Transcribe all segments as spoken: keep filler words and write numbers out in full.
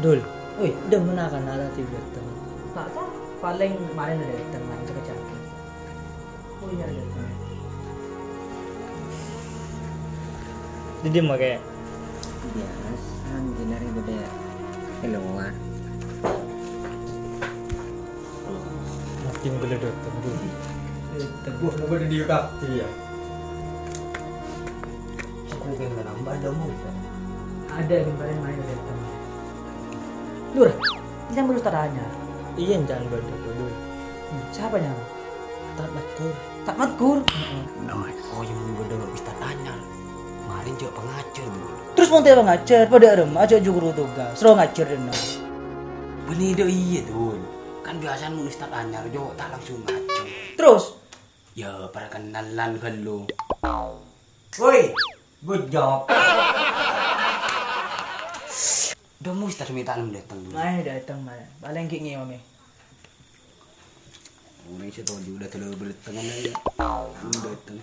Dul, woi, dâ' mennang kana tadi dâteng. Ta' tao, palèng marèna dâteng, marèna cè'-kècè'. Oh iyâ, dâteng. Dâddhi makè. Biyasa, ghi' narè bâdâ è lowar. Mati bâdâ dâteng, Dul. Dâteng. Wah, napa dâddhi kabbi, yâ? Aku kan nambah dong, Ustaz. Ada yang kemarin main ada teman. Lur, ini kan baru Ustaz Anyar. Iyâ, jhân bâdâ, Dul. Hmm, siapa nyamana? Tat Matkur. Tat Matkur? Heeh. Oh, yang bâdâ Ustaz Anyar. Kemarin jhâ' pangajhâr, Dul. Terros mon ta' pangajhâr, padâ arèma jhâ' juru tugas, ro ngajhâr dâ' enna'. Bânnè dâ' iyâ, Dul. Kan biyasana mon Ustaz Anyar, jhâ' ta' langsung ngajhâr. Terros? Yâ, perkenalan ghâllu. Woi, bujâk. Dâ' Ustaz mè' ta' nem dâteng. Maè dâteng, maè. Palèng ghi' ngèyomè. Orèng sè toju' dâteng bârâ' tengnga yâ. Dâteng.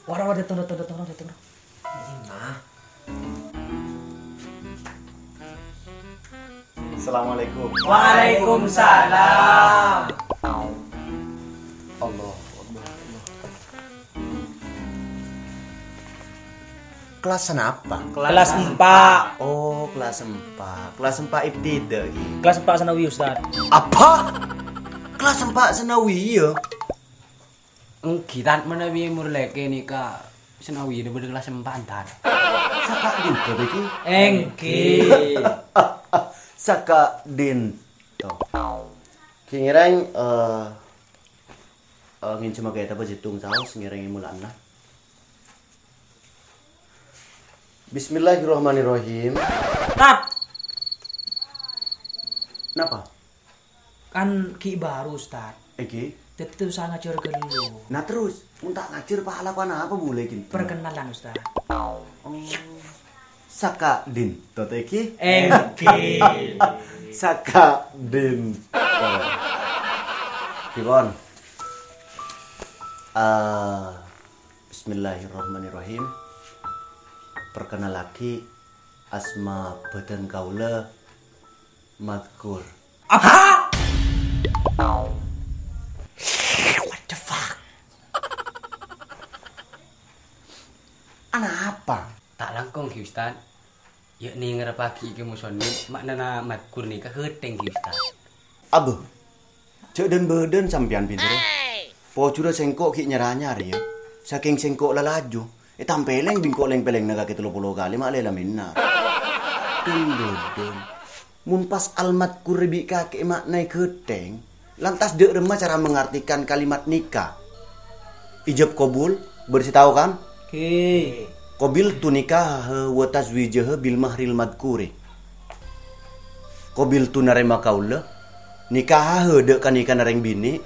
Wara, wara, dâteng, dâteng, dâteng, dâteng. Nah. Assalamualaikum. Waalaikumsalam. Allahu Akbar. Kelas napa? Kelas empa'. Oh, kelas empa'. Kelas empa' ibtida'i. Kelas empa' sanawi, Ustaz. Apa? Kelas empa' sanawi, yâ? Èngghi, Tat, manabi mor lèkè nèka sanawi bâdâ kelas empa', Tat. Saka dinto, Beki? Èngghi. Saka dinto. Ghi' ngèrèng, eh, eh, ngènjhâmaghi kètab bâjeddhung saos ngèrèng è mola'na. Bismillahirrahmanirrahim. Tat! Napa? Kan ghi' bâru, Ustaz. Èngghi? Dâddhi ta' osa ngajhâr ghâllu. Nah, terros, mon ta' ngajhâr, pahalakowan apa bulâ, ghi? Perkenalan, Ustaz. Oh. Saka dinto, ta' èngghi? Èngghi. Saka dinto. Ghi pon. Ah, Bismillahirrahmanirrahim. Perkenallaghi, asma bhâdhân kaulâ Madkur. Apa? What the fuck? Anapa? Ta' langkong, ghi, Ustaz. Yâ, nèng ngarepaghi Kè Musonib, ma'nana Madkur nèka ghâtèng, ghi, Ustaz. Abâ, jhâ' dân-bâdân sampèyan, Pètro. Pojhurrâ sèngko' ghi' nyar-anyar, yâ. Sakèng sèngko' la laju, ètampèlèng bi' engko' lèng-pèlèngnga kakè tello polo kalè ma' lè-lamènna. Dân-bâdân. Mon pas Al-Madkur bi' kakè èma'naè ghâtèng, lantas dâ' remma cara mengartikan kalimat nikah? Ijab kabul, bârâs tao, kan? Ghi. Qabiltu nikahaha wa tazwijaha bil mahril madkuri. Qabiltu narèma kaulâ, nikahaha dâ' kanèkana rèng binè',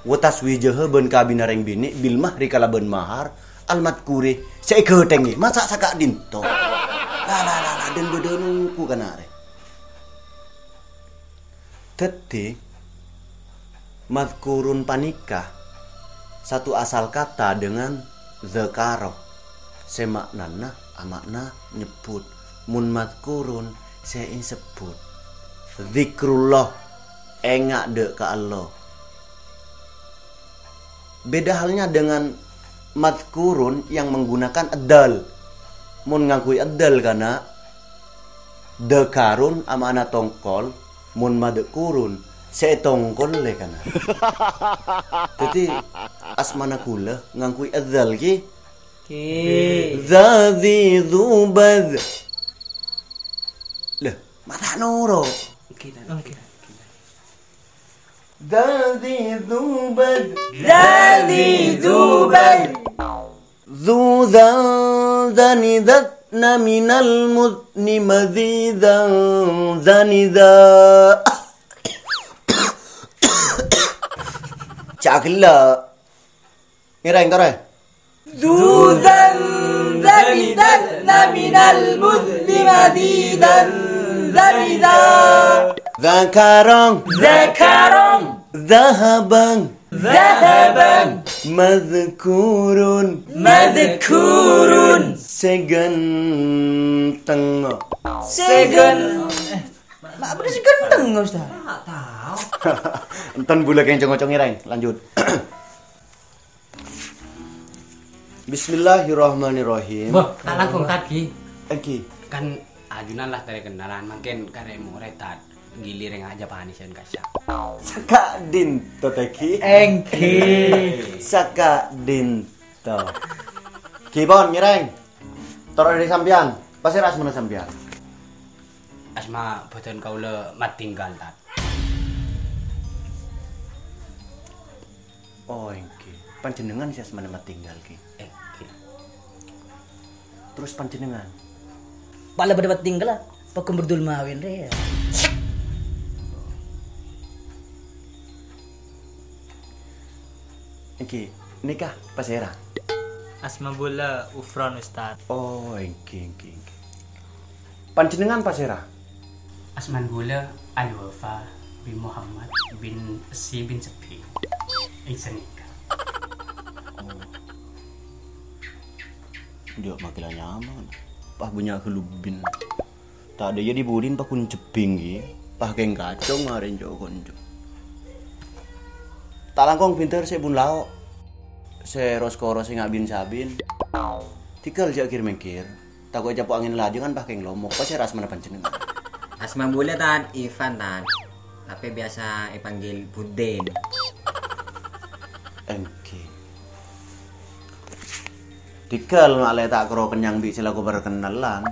wa tazwijaha bân kabinna rèng binè' bil mahri kalabân mahar, al madkuri, sè èghâtèngè, masa' saka'dinto. La, la, la, la, dân-bâdân ongghu kana' rè. Dhâddhi, madhkurun panèka satu asal kata dengan dzakara, sè ma'nana ama'na nyebbhut, mon madhkurun sè èsebbhut. Dzikrullah, enga' dâ' ka Allah. Beda halnya dengan madhkurun yang menggunakan dzal. Mon ngangghuy dzal kana', dzakarun ama'na tongkol, mon madhkurun sè ètongkollè kana'. Dhâddhi, asmana ghulâ ngangghuy dzal, ghi? Ghi. Dzadzi dzubadz. Lha, ma' ta' noro'. Oke, oke. Dzadzi dzubadz. Dzadzi dzubadz. Dzuzan dzanidzatna minal muzni madzidzan dzanidza. Ca' ghellâ'. Ngèrèng, torè. Dzuzan dzanidzatna minal muzni madzidzan dzanidza. Dzakarong. Dzakarong. Dzahabang. Dzahaban. Madzkurun. Madzkurun. Sè ganteng. Sè gan-, Ma' bâdâ sè ganteng, Ustaz? Enten bulâ kèng congo-congo, Rèng. Lanjut. Bismillahirrahmanirrahim. Wah, ta' langkong, Tad, Ki. Èngghi. Kan ajunan la terkennalan, mangkèn karè morèd, Tad. Gilireng aja panisan kasa. Saka'dinto, Tad, Ki. Èngghi. Saka'dinto. Ki, pon, ngèrèng. Toro' dâri sampèyan. Pasèra asmana sampèyan? Asma bhâdhân kaulâ Matinggal, Tad. Oh, èngghi. Panjhennengngan sè asmana Matinggal, Ki? Èngghi. Terros panjhennengngan? Pala bâdâ Matinggal, Pak Gubernur Mawin rè, ya. Èngghi, nèka pasèra? Asma bulâ Ufron, Ustaz. Oh, èngghi, èngghi, èngghi. Panjhennengngan pasèra? Asman bulâ Al-Wafa bin Muhammad bin Si bin Sebi. Èngghi sanèka. Oh. Dhi' makè la nyaman. Pas bânnya' ghâllu bin. Ta' dâjâ dhi-budhin paghun jebbhing, ghi. Pas kèng kacong arè njo-konco. Ta' langkong bhindhâr sè bun lao'. Sè ros-koros sè nga' bin-sabin. Tèghâl jhâ' ghir-mènggir. Tako' ècapo' angèn lajângan pas kèng lomo'. Pasèra asmana panjhennengngan? Asma bulâ, Tan. Ivan, Tan. Tapè biyasa èpanggil Budin. Èngghi. Tèghâl ma' lè ta' kèra kennyang bi' sè lako parkennalan.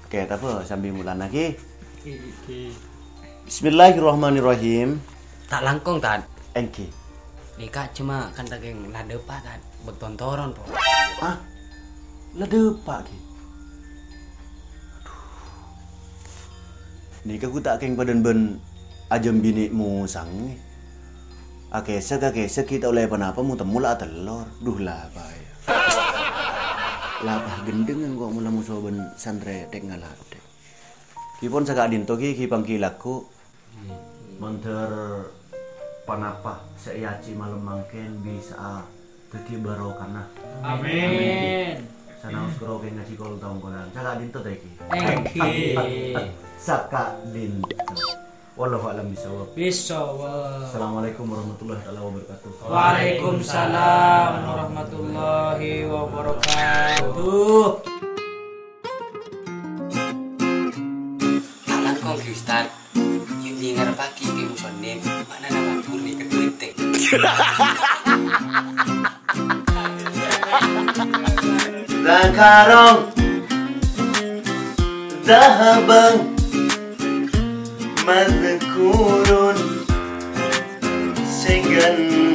Oke, tapè sambi mulana, ghi. Ghi, ghi. Bismillahirrahmanirrahim. Ta' langkong, Tan. Èngghi. Nèka coma kantha kèng la dâpa', Tan. Bâkto toron, po. Hah? La dâpa', ghi? Adhu. Nèka ghu ta' kèng padâna bân ajâm binè' mosang, ghi. Akèsèk, akèsèk, ghi ta' ollè ponapa, mo-temmo la atellor. Duh, la apa, ya? La apa ghendheng engko' mola moso bân santrè tèk-ngalatèk. Ghi pon saka'dinto, ghi, ghi pangghi lagghu'. Mandhâr ponapa sè èajhi malem mangkèn bisa'a dhâddhi barokana. Amin. Sanaos kèra kèng ngajhi kol-tongkolan. Saka'dinto ta' èngghi? Èngghi. Saka'dinto. Wallahu a'lam bishawab. Bishawab. Assalamualaikum warahmatullahi taala wabarakatuh. Waalaikumsalam warahmatullahi wabarakatuh. Ta' langkong, ghi, Ustaz. Yuk, ngarepaghi kèng musonèm, ma'nana matur nèka duitè. Dzakarong, dzahabang, madzkurun, sè gan-